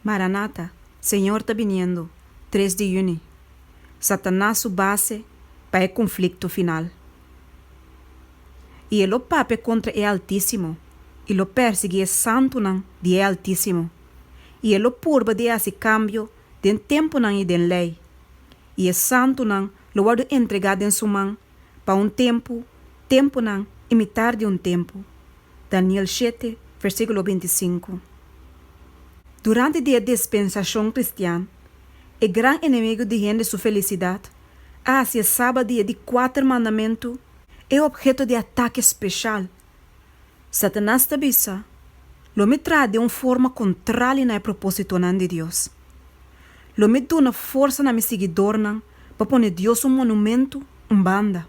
Maranata, Señor ta biniendo, 3 di yüni. Satanas su base pa e konflikto final. I e lo papia kontra e Altísimo, i lo persiguí e santunan di e Altísimo, i e lo purba di hasi kambio den tempunan i den lei, i e santunan lo wòrdu entregá den su man pa un tempu, tempunan i mitar di un tempu. Daniel 7, versíkulo 25. Durante di e dispensashon kristian, e gran enemigu di hende su felisidat a hasi e sabat di e di kuater mandamentu e opheto di atake speshal. Satanas ta bisa, Lo mi traha den un forma kontrali na e propósitonan di Dios. Lo mi duna forsa na mi siguidornan pa pone Dios su monumentu un banda,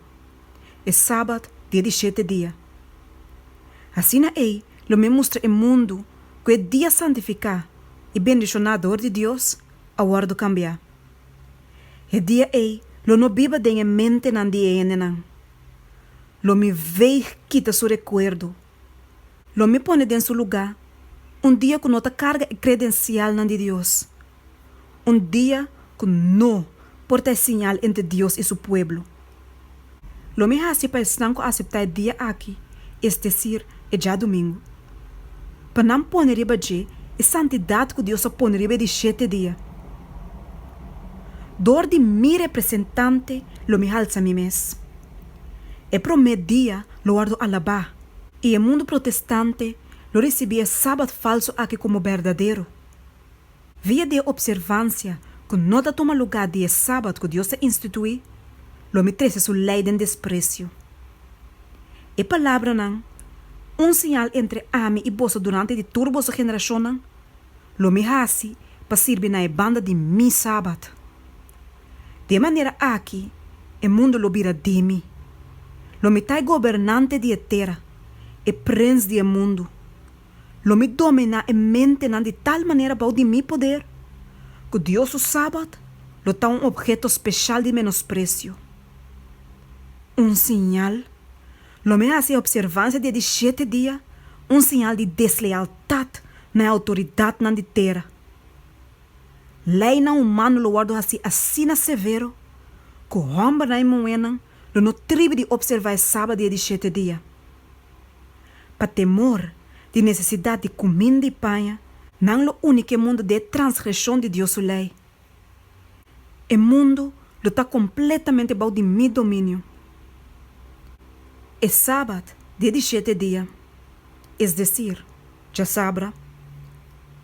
e sabat di e di shete dia. Asina ei lo mi mustra e mundu ku e dia santifiká i bendishoná dor di Dios a wòrdu kambiá. E dia ei lo no biba den e mentenan di e hendenan. Lo mi veeg kita su rekuerdo. Lo mi pone den su lugá un dia ku no ta karga e kredensialnan di Dios, un dia ku no por ta e siñal entre Dios i su pueblo. Lo mi hasi pa esnan ku aseptá e dia aki, es desir, e djadumingu, pa nan pone riba dje e santidat ku Dios a pone riba e di shete dia. Dor di mi representante lo mi halsa mi mes. E promé dia lo wòrdu alabá, i e mundu protestante lo risibí e sabat falsu aki komo berdadero. Via di e opservansia ku no ta tuma lugá di e sabat ku Dios a instituí, lo mi trese su lei den despresio. E palabranan, Un siñal entre ami i boso durante di tur boso generashonnan, lo mi hasi pa sirbi na e banda di mi sabat. Di e manera aki e mundu lo bira di mi. Lo mi ta e gobernante di e tera, e prens di e mundu. Lo mi dominá e mentenan di tal manera bou di mi poder, ku Dios su sabat lo ta un obheto speshal di menospresio. Un siñal? Lo mi hasi e opservansia di e di shete dia un siñal di deslealtat na e outoridatnan di tera. Leinan humano lo wòrdu hasí asina severo ku hòmbernan i muhénan lo no tribi di opservá e sabat di e di shete dia. Pa temor di nesesidat di kuminda i paña, nan lo uni ku e mundu den e transgreshon di Dios su lei. E mundu lo ta kompletamente bou di mi dominio. E sabat di e di shete dia, es desir, djasabra,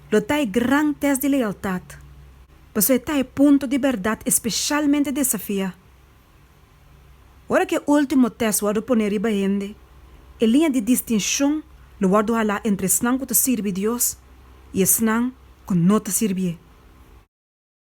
lo ta e gran tèst di lealtat, pasobra e ta e punto di bèrdat espeshalmente desafiá. Ora ku e último tèst wòrdu poné riba hende, e liña di distinshon lo wòrdu halá entre esnan ku ta sirbi Dios i esnan ku no ta sirbié.